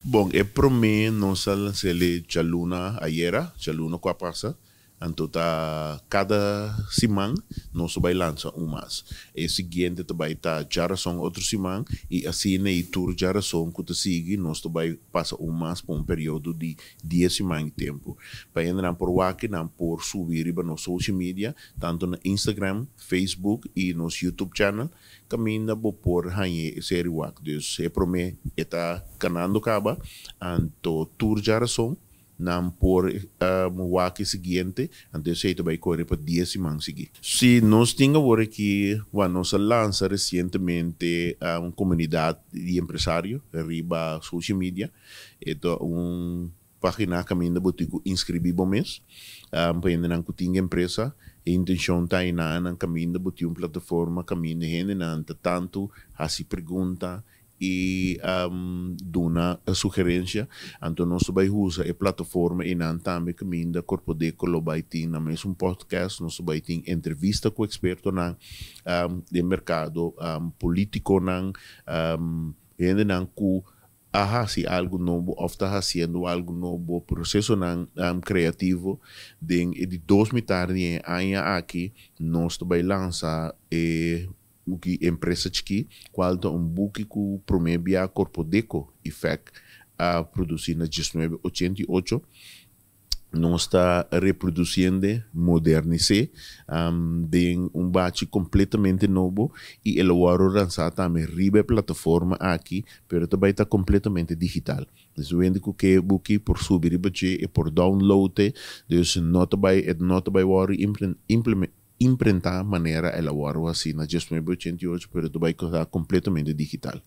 Bon, e promé nos a lans'é djaluna ayera, djaluna ku a pasa. Anto ta kada siman nos ta bai lansa un mas. E siguiente ta bai ta djarason otro siman i asina i tur djarason ku ta sigui nos ta bai pasa un mas pa un periodo di dies siman i tempu. Pa hendenan por wak nan por subi riba nos social media, tantu na Instagram, Facebook i nos YouTube channel kaminda bo por haña e seri wak. Dus e promé e ta kanando kaba, anto tur djarason nan por wak e siguiente, anto esei ta bai kore pa dies siman sigui. Si nos tin awor aki, bueno, nos a lansa resientemente un komunidat di empresario riba social media. E ta un página kaminda bo tin ku inskribí bo mes pa hendenan ku tin empresa. E intenshon ta einan kaminda bo tin un plataforma kaminda hendenan ta tantu hasi pregunta i duna sugerensia. Anto nos ta bai usa e plataforma einan tambe kaminda Korpodeko lo bai tin nan mes un podcast, nos ta bai tin entrevista ku ekspertonan den merkado, polítikonan, hendenan ku a hasi algu nobo òf ta hasiendo algu nobo, prosesonan kreativo. Den e di dos mitar di e aña aki nos ta bai lansa e buki Empresa Chikí, kual ta un buki ku promé bia Korpodeko i FEC a produsí na 1988. Nos ta reprodusiend'e, modernis'é den un bachi kompletamente nobo i e lo wòrdu lansá tambe riba e plataforma aki, pero ta bai ta kompletamente digital. Dus wende ku ke buki por subi riba dje, e por download'e, dus no ta bai e no ta bai wòrdu imprentá manera el a wòrdu hasí na 1988, pero ta bai ta kompletamente digital.